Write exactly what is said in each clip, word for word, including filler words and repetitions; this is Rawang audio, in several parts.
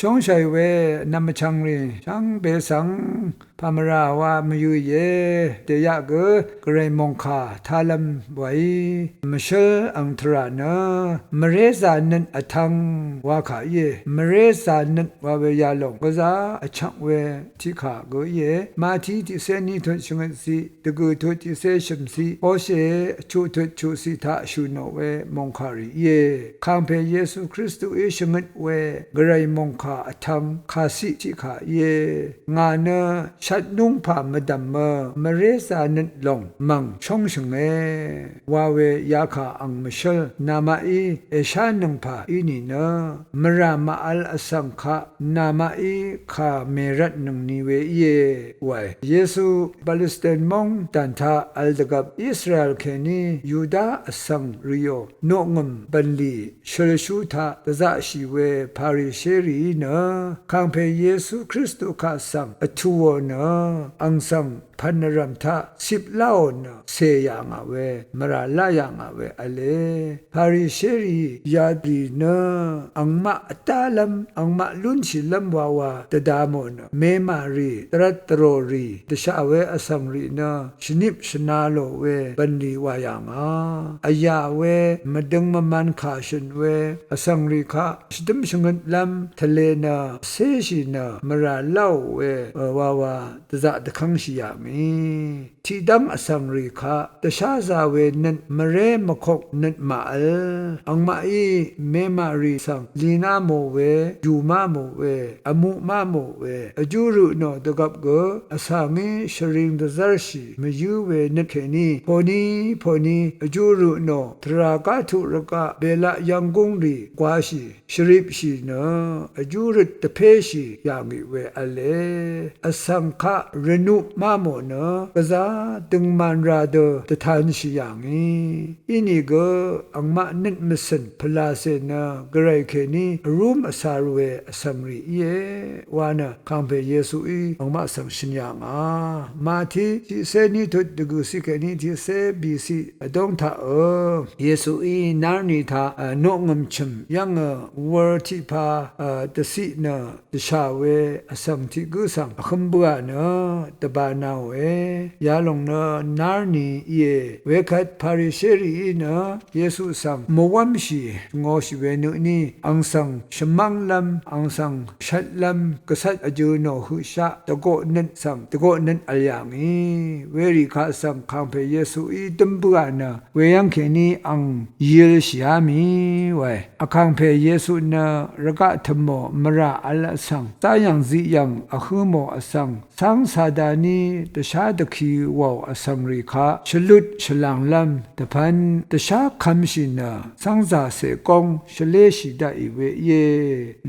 Shóngshàì we nv̀m vchv̀ngrì shvngbe svng pàmvrà wa mvyø̄ìe. Dèyaq gø gvray mòngkà tálv́m wàí mvshǿl ang tvrà nø mvrézà nøt vtv̄ng wa kà íe. Mvrézà nøt wa we yalòng gvzá vchvk we tiqkà gø íe. Mati tiqcé ní tut shvngøt ziq, dvgø̀ tut tiqcé shø̀m ziq, Hoshe chuq tut chuq ziq taq shø̀ nò we mòngkàrì íe. Kàngpè Yesu Kristuí shvngøt we gvray mòngkà vtv̄ng kàciq tiqkà íe. Ngà nø shvt núngpà mvdv̀mø mvrézà nøt lòng mv̀ng shóngshø̀nge wa we yakà ang mvshǿl namaqí èshánøngpà í nìnø mvrà màvl vsvng kaq namaqí kà mèrvtnøngni we íe wae. Yesu Palestin móng dàn taq vl dvgvp Israel kèní Yuda vsvng rìò noqngø̀m bv̀nlì shølshú taq dvzaqshì we Parisherìí nø kàngpè Yesu Kristu kaq svng vtùò nø ang svng pv̀n vrv̀m taq cip láò nø cè yà ngà we, mvrà lá yà ngà we v̄le. Parisherì yadrì nø angmaq vdálv́m, angmaq lúnshìlv́m wawa dvda mò nø memàrì, dvrvt dvròrì dvshà we vsvngrì nø shvnip shvna lò we bv̀nlì wà yà ngà. Vyà we mvdøng mvman kà shø̀n we vsvngrì kaq shvdǿm shvngøtlv́m tvlē nø céshì nø mvrà láò we wawa dvzaq dvkv́ngshì yà ngì. Tiqdv́ng vsvngrì kaq dvsházā we nøt mvré mvkok nøt màvl. Angmaqí memàrì svng lìná mò we, jùmá mò we, vmuqmá mò we, vjú rø tnò dvgvp gø vsvngí shvring dvzv́rshì mvyǿ we nøt kèní pòní pòní vjú rø tnò tvrà gá tuq rvgaq bèlaq yvnggúngrì gwāshì shvripshì nø vjú røt dvpéshì yà ngì we v̄le. Vsvng kaq rvnuq má mò nø gvzá døngman ra dø dvtanshì yà ngì. Inìgø angmaq nøt mvcø̀n pvlàcè nø gvray kèní vrúm vcar we vsvngrì íe wa nø kàngpè Yesuí angmaq svng shø̀n yà ngà. Mati tiqcé ní tut dvgø̀ciq kèní tiqcé bìciq vdóng taqø Yesuí nárni taq noqngø̀m chø̀m yv́ngø wur tiqpā dvciq nø dvshà we vsvng tiq gǿ svng vhøm bǿà nø dvbānaòe. Yalòng nø nárni íe. Wekvt Parisherìí nø Yesu svng mvwv́mshì ngōshì we nø tní ang svng shvmv́nglv́m, ang svng shvtlv́m gvcvt vjø̄ nò høqshaq dvgoqnøt svng dvgoqnøt vl yà ngì. Werì kaq svng kàngpè Yesuí dǿm bǿà nø weyv́ng kèní ang yilshìá mì wae. Vkàngpè Yesu nø rvgaq tø̀mò mvrà vl vsvng záyv̀ng ziqyv̀ng vhǿ mò vsvng cáng Sataní dvshá dvki wàò vsvngrì kaq shvlut shvlànglv́m dvpv́n dvshá kv̄mshì nø cv́ngzàcè góng shvléshì daqì we íe.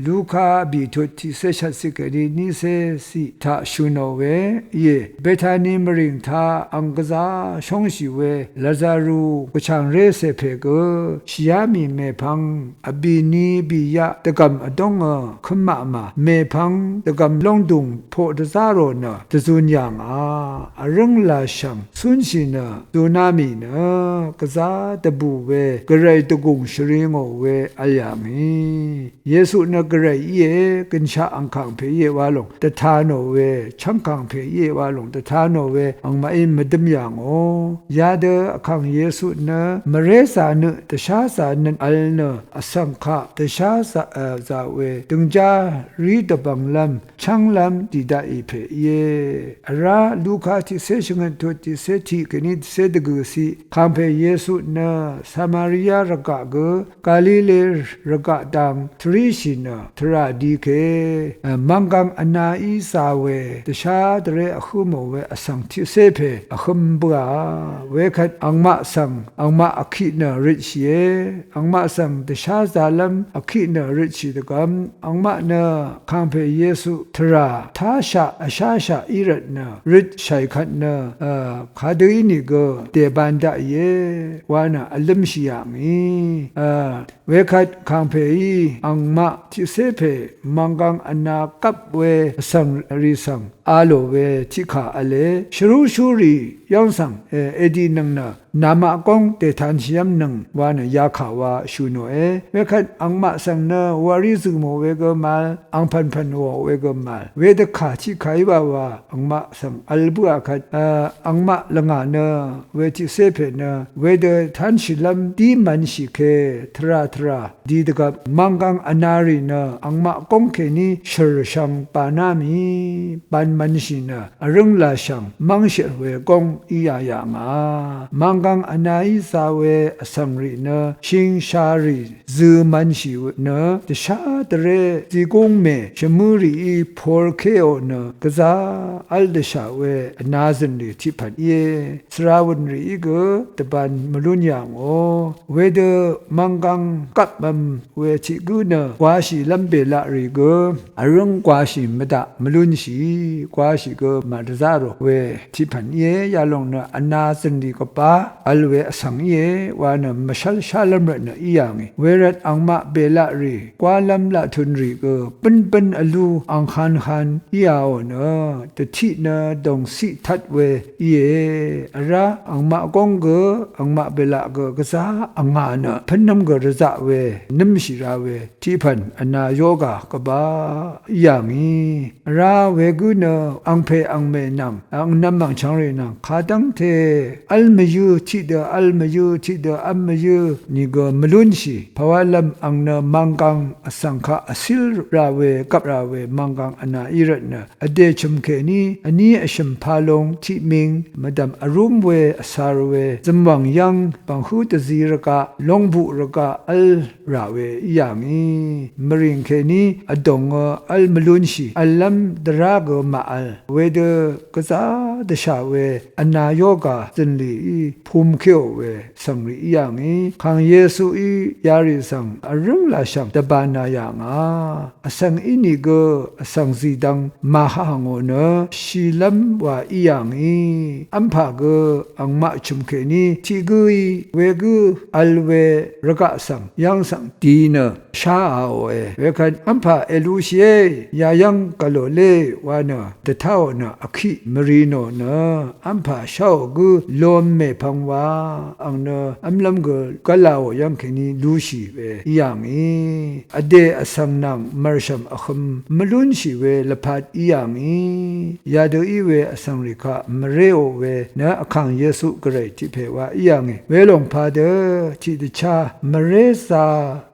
Luka bìtut tiqcé shvtciq kèní nícé ciq taq shø̀ nò we íe. Betani mvrìng taq ang gvzá shóngshì we Lazaru gvchàngré cè pè gø shìá mì mèpvng vbìni bìyaq dvgv̀m vdóngø kømaqmà mèpvng dvgv̀m lóngdùng poq dvzá rò nø dvzun yà ngà. Vrǿng làshv̀ng cúnshì nø zuná mì nø gvzá dvbù we gvray dvgùng shvri ngò we vl yà ngì. Yesu nø gvray íe, gønshaq angkàng pè íe wa lòng dvta nò we, chv́ngkàng pè íe wa lòng dvta nò we angmaqí mvdǿm yà ngò. Yadø vkàng Yesu nø mvrézà nø dvsházà nøt vl nø vsvng kaq dvsházà, e, zà we døngjá rí dvbvnglv́m chv́nglv́m dì daqì pè íe. Vrá Luka tiqcé shvngøt tut tiqcé tiq kèní tiqcé dvgø̀ciq kàngpè Yesu nø Samaria rvgaq gø Galile rvgaq dang tvríshì nø tvrà di ke, e, mvnggvng vnaí zā we dvshá dvré vhǿ mò we vsvng tiqcé pè vhøm bǿà. Wekvt angmaq svng angmaq vkiq nø røtshìe. Angmaq svng dvsházālv́m vkiq nø røtshì dvgv̄m angmaq nø kàngpè Yesu tvrà táshaq vsháshaq í rvtnø røtshàì kvt nø, e, kadø ínìgø dèban daqìe wa nø vlǿmshì yà ngì. E, wekvt kàngpèí angmaq tiqcé pè mvnggvng vna gvp we vsvng rì svng a lò we tiqkà v̄le. Shvrúshúrì yv́ng svng, e, èdìnøng nø namaq góng dètanshìv́mnøng wa nø yakà wa shø̀ nòe. Wekvt angmaq svng nø wàrí zø̀mò wegø màvl, angpv̀npv̀n wò wegø màvl, wedvkà tiqkàí wa wa angmaq svng vl bǿà kvt, angmaq lvngà nø wetiqcé pè nø wedø tánshìlv́m dí mv̄nshì ke tvrà tvrà di dvgvp mvnggvng vnarì nø angmaq góng kèní shø̀rshvng bàná mì ban mv̄nshì nø vrǿng làshv̀ng mv́ngshì we góng í yà yà ngà. Mvnggvng vnaí za we vsvng rì nø shìngsharì zø mv̄nshì nø dvshá dvré zigúng mè shvmǿrìí porkéò nø gvzá v́l dvshà we vnazø̀nrì tiqpv̀n íe. Svra wø̀nrìí gø dvban mvlún yà ngò. Wedø mvnggvng gvpmvm we tiq gǿ nø gwashìlv́m bèlaq rì gø vrǿng gwashì mvdaq mvlúnshì, gwashì gø màdvzá rò we tiqpv̀n íe. Yalòng nø vnazø̀nrì gvbá vl we vsvng íe wa nø mvshv́l shálv́m rvtnø í yà ngì. Wervt angmaq bèlaq rì gwálv́m laqtun rì gø bǿnbǿn vlú anghanhan í yàò nø dvtiq nø dòngciq tvt we íe. Vrá angmaq góng gø angmaq bèlaq gø gvzá vngà nø pǿnnv́m gø rvzaq we nǿmshì ra we tiqpv̀n vna yoga gvbá í yà ngì. Vrá wegǿ nø angpè angmè nvng angnvm angchv̀ngrì nvng kadv́ngte v́l mvyǿ tiqdø v́l mvyǿ tiqdø v́m mvyǿ nìgø mvlúnshì. Pàwálv́m ang nø mvnggvng vsvng kaq vcíl ra we gvp ra we mvnggvng vna í rvtnø vdè chø̀m kèní vní vshø̀m palung tiqming mvdv̀m vrúm we vsar we zømwv̀ng yv́ng bv̀nghǿ dvzi rvgaq lóngbuq rvgaq v́l rà we í yà ngì. Mvrìng kèní vdòngø v́l mvlúnshì v̄llv́m dvrá gø màvl wedø gvzá dvshà we vna yoga zø̀nlìí pumkéò we svngrì í yà ngì. Kàng Yesuí yarì svng vrǿng làshv̀ng dvbana yà ngà. Vsvng ínìgø vsvng zìdvng màhà ngò nø shìlv́m wà í yà ngì. V́mpà gø angmaq chø̀m kèní tiq gǿí wegǿ vl we rvgaq svng yv́ng svng di nø sháàòe. Wekvt v́mpà èlushìé, yayv́ng gvlò lé wa nø dvtáò nø vkiq mvri nò nø v́mpà sháò gǿ lom mèpvng wa ang nø v́mlv́m gø gv́lāò yv́ng kèní lushì we í yà ngì. Vdè vsvng nvng mv̀rshv̀m vhøm mvlúnshì we lvpat í yà ngì. Yadø í we vsvngrì kaq mvréò we nø Vkàng Yesu Gvray tiq pè wa í yà ngì. Welòng padø tiqdvchá mvrézā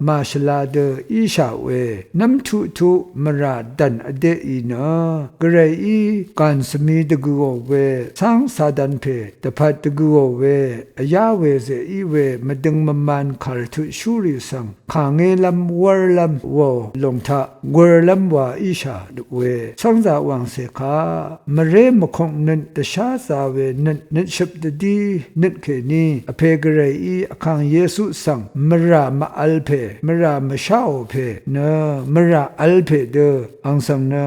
màshvla dø íshà we nv́mtuqtuq mvrà dv̀n vdeqì nø Gvrayí gàn svmi dvgø̀ò we cáng Satan pè dvpvt dvgø̀ò we vyá we zè í we mvdøng mvman kàrvtut shúrì svng kàngélv́m wv́rlv́m wò lòng taq gurlv́m wa íshà we cv́ngzà wàngcè kaq mvré mvkok nøt dvsházā we nøt nøtshøp dvdí nøt kèní Vpè Gvrayí Vkàng Yesu svng mvrà mvvl pè mvrà mvsháò pè nø mvrà vl pè dø ang svng nø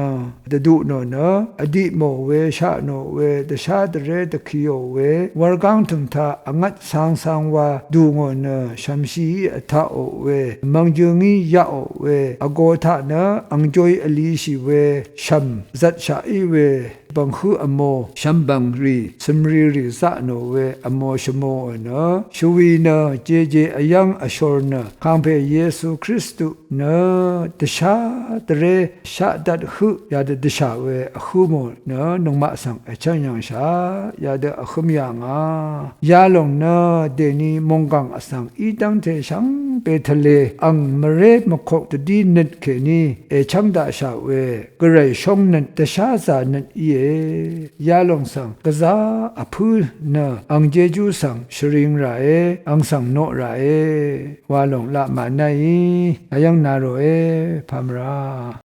dvdu nò nø vdi mò we shaq nò we dvshá dvré dvkiò we wurgáng tø̀ng taq vngvt cāngcāng wa dù ngò nø shv̀mshií vtaqò we mvngjøngí yaqò we vgō taq nø ang joy vlishì we shv̀m zvtshaq í we bv̀nghǿ vmō shv̀mbv̀ngrì cø̀mrìrì zaq nò we vmō shvmōò nø shvwi nø jeje vyv́ng vshor nø Kàngpè Yesu Kristu nø dvshá dvré shaq dvt høq yadø dvshà we vhǿ mò nø nøngmaq svng èchv́ng yv̀ngshà yadø vhǿm yà ngà. Yalòng nø dèni mònggàng vsvng í dv́ngte shvngbe tvlē ang mvré mvkok dvdí nøt kèní èchv́ng daqshà we Gvray shóng nøt dvsházā nøt íe. Yalòng svng gvzá vpǿ nø ang jejú svng shvring ràe ang svng noq ràe. Walòng laq mànáì vyv́ng na ròe pamvra.